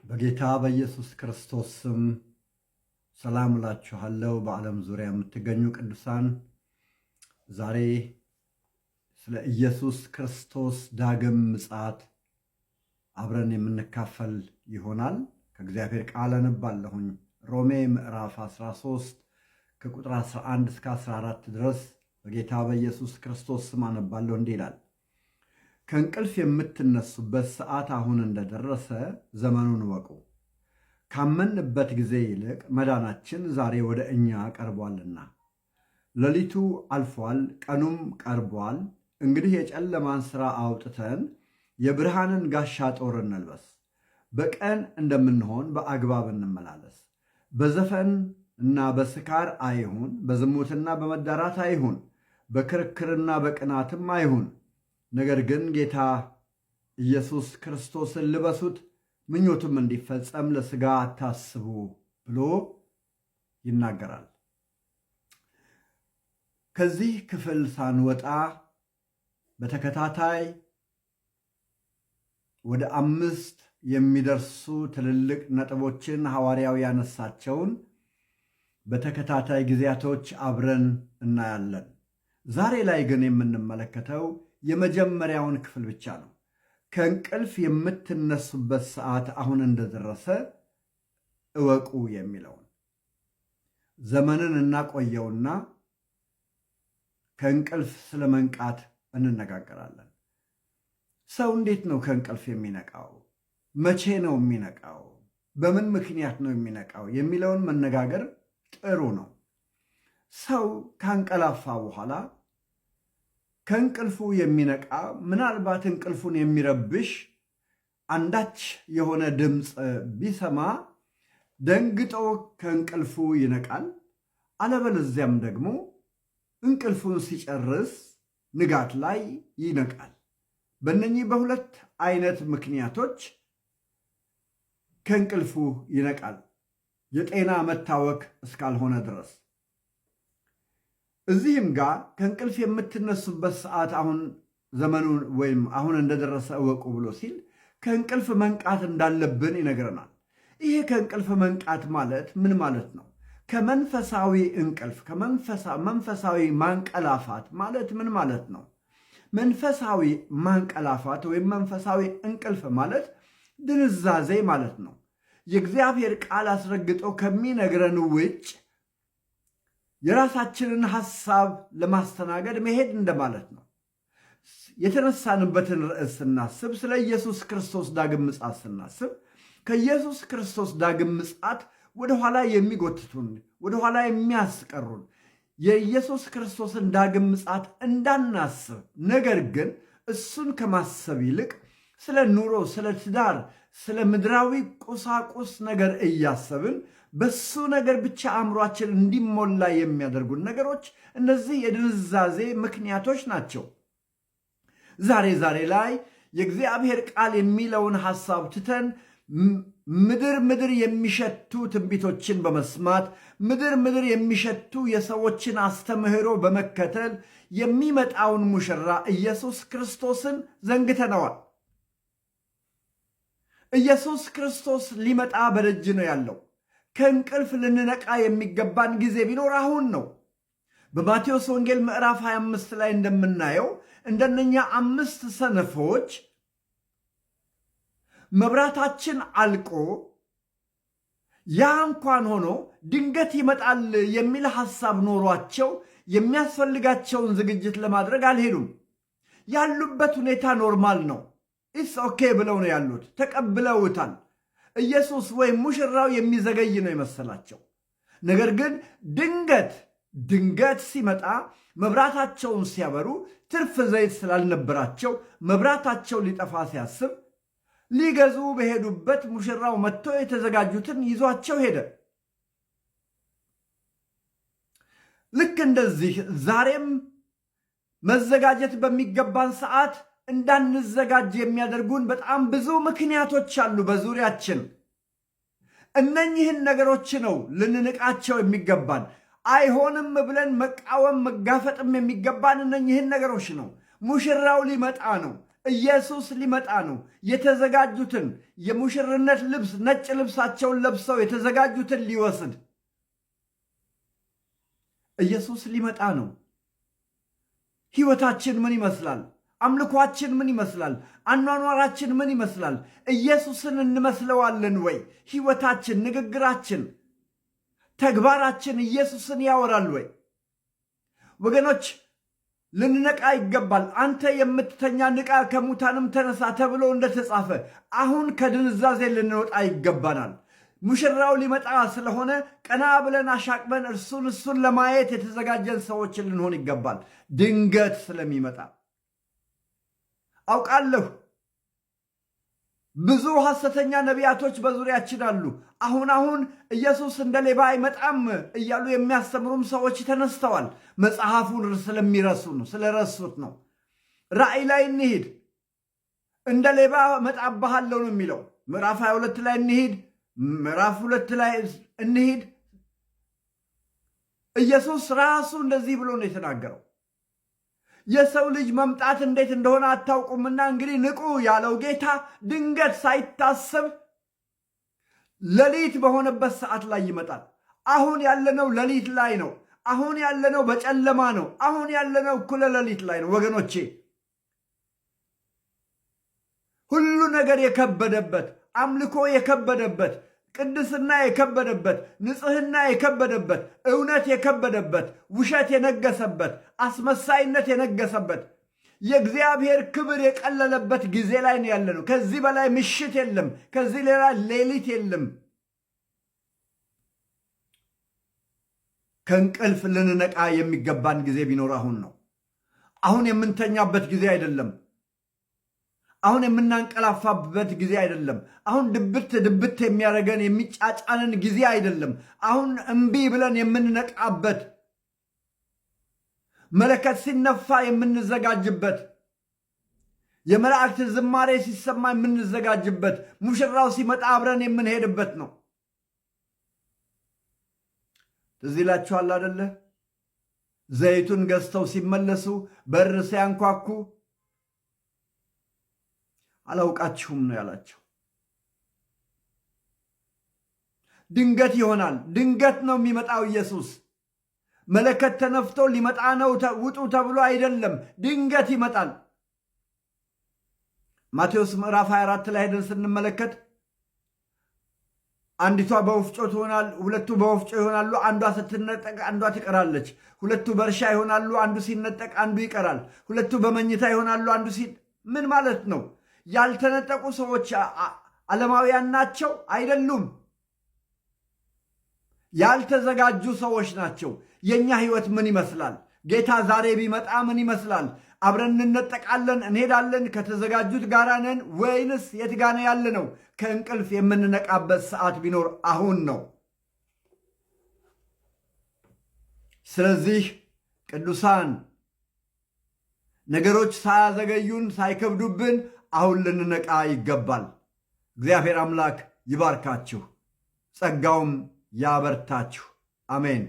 በጌታ በኢየሱስ ክርስቶስ ስም ሰላም እላችኋለሁ። በዓለም ዙሪያ የምትገኙ ቅዱሳን፣ ዛሬ ስለ ኢየሱስ ክርስቶስ ዳግም ምጽአት አብረን የምንካፈል ይሆናል። ከእግዚአብሔር ቃል አነባለሁኝ። ሮሜ ምዕራፍ 13 ከቁጥር 11 እስከ 14 ድረስ በጌታ በኢየሱስ ክርስቶስ ስም አነባለሁ። እንዲህ ይላል፦ ከእንቅልፍ የምትነሱበት ሰዓት አሁን እንደደረሰ ዘመኑን እወቁ። ካመንበት ጊዜ ይልቅ መዳናችን ዛሬ ወደ እኛ ቀርቧልና። ሌሊቱ አልፏል፣ ቀኑም ቀርቧል። እንግዲህ የጨለማን ሥራ አውጥተን የብርሃንን ጋሻ ጦር እንልበስ። በቀን እንደምንሆን በአግባብ እንመላለስ። በዘፈን እና በስካር አይሁን፣ በዝሙትና በመዳራት አይሁን፣ በክርክርና በቅናትም አይሁን። ነገር ግን ጌታ ኢየሱስ ክርስቶስን ልበሱት፣ ምኞቱም እንዲፈጸም ለሥጋ አታስቡ ብሎ ይናገራል። ከዚህ ክፍል ሳንወጣ በተከታታይ ወደ 5 የሚደርሱ ትልልቅ ነጥቦችን ሐዋርያው ያነሳቸውን በተከታታይ ጊዜያቶች አብረን እናያለን። ዛሬ ላይ ግን የምንመለከተው የመጀመሪያውን ክፍል ብቻ ነው። ከእንቅልፍ የምትነሱበት ሰዓት አሁን እንደደረሰ እወቁ የሚለውን ዘመንን እናቆየውና ከእንቅልፍ ስለመንቃት እንነጋገራለን። ሰው እንዴት ነው ከእንቅልፍ የሚነቃው? መቼ ነው የሚነቃው? በምን ምክንያት ነው የሚነቃው? የሚለውን መነጋገር ጥሩ ነው። ሰው ካንቀላፋ በኋላ ከእንቅልፉ የሚነቃ ምናልባት እንቅልፉን የሚረብሽ አንዳች የሆነ ድምፅ ቢሰማ ደንግጦ ከእንቅልፉ ይነቃል። አለበለዚያም ደግሞ እንቅልፉን ሲጨርስ ንጋት ላይ ይነቃል። በእነኚህ በሁለት አይነት ምክንያቶች ከእንቅልፉ ይነቃል፣ የጤና መታወክ እስካልሆነ ድረስ። እዚህም ጋር ከእንቅልፍ የምትነሱበት ሰዓት አሁን ዘመኑን ወይም አሁን እንደደረሰ እወቁ ብሎ ሲል ከእንቅልፍ መንቃት እንዳለብን ይነግረናል። ይሄ ከእንቅልፍ መንቃት ማለት ምን ማለት ነው? ከመንፈሳዊ እንቅልፍ መንፈሳዊ ማንቀላፋት ማለት ምን ማለት ነው? መንፈሳዊ ማንቀላፋት ወይም መንፈሳዊ እንቅልፍ ማለት ድንዛዜ ማለት ነው። የእግዚአብሔር ቃል አስረግጦ ከሚነግረን ውጭ የራሳችንን ሐሳብ ለማስተናገድ መሄድ እንደማለት ነው። የተነሳንበትን ርዕስ ስናስብ፣ ስለ ኢየሱስ ክርስቶስ ዳግም ምጽአት ስናስብ፣ ከኢየሱስ ክርስቶስ ዳግም ምጽአት ወደኋላ የሚጎትቱን፣ ወደኋላ የሚያስቀሩን፣ የኢየሱስ ክርስቶስን ዳግም ምጽአት እንዳናስብ፣ ነገር ግን እሱን ከማሰብ ይልቅ ስለ ኑሮ፣ ስለ ትዳር፣ ስለ ምድራዊ ቁሳቁስ ነገር እያሰብን በሱ ነገር ብቻ አእምሯችን እንዲሞላ የሚያደርጉን ነገሮች እነዚህ የድንዛዜ ምክንያቶች ናቸው። ዛሬ ዛሬ ላይ የእግዚአብሔር ቃል የሚለውን ሐሳብ ትተን ምድር ምድር የሚሸቱ ትንቢቶችን በመስማት፣ ምድር ምድር የሚሸቱ የሰዎችን አስተምህሮ በመከተል የሚመጣውን ሙሽራ ኢየሱስ ክርስቶስን ዘንግተነዋል። ኢየሱስ ክርስቶስ ሊመጣ በደጅ ነው ያለው። ከእንቅልፍ ልንነቃ የሚገባን ጊዜ ቢኖር አሁን ነው። በማቴዎስ ወንጌል ምዕራፍ 25 ላይ እንደምናየው እንደነኛ 5 ሰነፎች መብራታችን አልቆ ያ እንኳን ሆኖ ድንገት ይመጣል የሚል ሐሳብ ኖሯቸው የሚያስፈልጋቸውን ዝግጅት ለማድረግ አልሄዱም። ያሉበት ሁኔታ normal ነው። It's okay ብለው ነው ያሉት። ተቀብለውታል። ኢየሱስ ወይም ሙሽራው የሚዘገይ ነው የመሰላቸው። ነገር ግን ድንገት ድንገት ሲመጣ መብራታቸውን ሲያበሩ ትርፍ ዘይት ስላልነበራቸው መብራታቸው ሊጠፋ ሲያስብ ሊገዙ በሄዱበት ሙሽራው መጥቶ የተዘጋጁትን ይዟቸው ሄደ። ልክ እንደዚህ ዛሬም መዘጋጀት በሚገባን ሰዓት እንዳንዘጋጅ የሚያደርጉን በጣም ብዙ ምክንያቶች አሉ በዙሪያችን። እነኚህን ነገሮች ነው ልንንቃቸው የሚገባን። አይሆንም ብለን መቃወም መጋፈጥም የሚገባን እነኚህን ነገሮች ነው። ሙሽራው ሊመጣ ነው። ኢየሱስ ሊመጣ ነው። የተዘጋጁትን የሙሽርነት ልብስ ነጭ ልብሳቸውን ለብሰው የተዘጋጁትን ሊወስድ ኢየሱስ ሊመጣ ነው። ሕይወታችን ምን ይመስላል? አምልኳችን ምን ይመስላል? አኗኗራችን ምን ይመስላል? ኢየሱስን እንመስለዋለን ወይ? ሕይወታችን፣ ንግግራችን፣ ተግባራችን ኢየሱስን ያወራል ወይ? ወገኖች ልንነቃ ይገባል። አንተ የምትተኛ ንቃ፣ ከሙታንም ተነሳ ተብሎ እንደተጻፈ አሁን ከድንዛዜ ልንወጣ ይገባናል። ሙሽራው ሊመጣ ስለሆነ ቀና ብለን አሻቅበን እርሱን ለማየት የተዘጋጀን ሰዎች ልንሆን ይገባል። ድንገት ስለሚመጣ አውቃለሁ። ብዙ ሐሰተኛ ነቢያቶች በዙሪያችን አሉ። አሁን አሁን ኢየሱስ እንደ ሌባ አይመጣም እያሉ የሚያስተምሩም ሰዎች ተነስተዋል። መጽሐፉን ስለሚረሱ ነው፣ ስለረሱት ነው። ራእይ ላይ እንሂድ። እንደ ሌባ እመጣብሃለሁ ነው የሚለው። ምዕራፍ 22 ላይ እንሂድ። ምዕራፍ 2 ላይ እንሂድ። ኢየሱስ ራሱ እንደዚህ ብሎ ነው የተናገረው። የሰው ልጅ መምጣት እንዴት እንደሆነ አታውቁምና እንግዲህ ንቁ ያለው ጌታ ድንገት ሳይታሰብ ሌሊት በሆነበት ሰዓት ላይ ይመጣል። አሁን ያለነው ሌሊት ላይ ነው። አሁን ያለነው በጨለማ ነው። አሁን ያለነው እኩለ ሌሊት ላይ ነው ወገኖቼ። ሁሉ ነገር የከበደበት፣ አምልኮ የከበደበት፣ ቅድስና የከበደበት፣ ንጽህና የከበደበት፣ እውነት የከበደበት፣ ውሸት የነገሰበት፣ አስመሳይነት የነገሰበት፣ የእግዚአብሔር ክብር የቀለለበት ጊዜ ላይ ነው ያለነው። ከዚህ በላይ ምሽት የለም። ከዚህ ሌላ ሌሊት የለም። ከእንቅልፍ ልንነቃ የሚገባን ጊዜ ቢኖር አሁን ነው። አሁን የምንተኛበት ጊዜ አይደለም። አሁን የምናንቀላፋበት ጊዜ አይደለም። አሁን ድብት ድብት የሚያደርገን የሚጫጫንን ጊዜ አይደለም። አሁን እምቢ ብለን የምንነቃበት፣ መለከት ሲነፋ የምንዘጋጅበት፣ የመላእክት ዝማሬ ሲሰማ የምንዘጋጅበት፣ ሙሽራው ሲመጣ አብረን የምንሄድበት ነው። ትዝ ይላችኋል አደለ? ዘይቱን ገዝተው ሲመለሱ በር ሲያንኳኩ አላውቃችሁም ነው ያላቸው። ድንገት ይሆናል። ድንገት ነው የሚመጣው ኢየሱስ። መለከት ተነፍቶ ሊመጣ ነው ውጡ ተብሎ አይደለም። ድንገት ይመጣል። ማቴዎስ ምዕራፍ 24 ላይ ሄደን ስንመለከት አንዲቷ በወፍጮ ትሆናል፣ ሁለቱ በወፍጮ ይሆናሉ፣ አንዷ ስትነጠቅ አንዷ ትቀራለች። ሁለቱ በእርሻ ይሆናሉ፣ አንዱ ሲነጠቅ አንዱ ይቀራል። ሁለቱ በመኝታ ይሆናሉ፣ አንዱ ሲ ምን ማለት ነው? ያልተነጠቁ ሰዎች ዓለማውያን ናቸው? አይደሉም። ያልተዘጋጁ ሰዎች ናቸው። የእኛ ሕይወት ምን ይመስላል? ጌታ ዛሬ ቢመጣ ምን ይመስላል? አብረን እንነጠቃለን፣ እንሄዳለን፣ ከተዘጋጁት ጋራ ነን ወይንስ የት ጋ ነው ያለነው? ከእንቅልፍ የምንነቃበት ሰዓት ቢኖር አሁን ነው። ስለዚህ ቅዱሳን ነገሮች ሳያዘገዩን ሳይከብዱብን አሁን ልንነቃ ይገባል። እግዚአብሔር አምላክ ይባርካችሁ፣ ጸጋውም ያበርታችሁ። አሜን።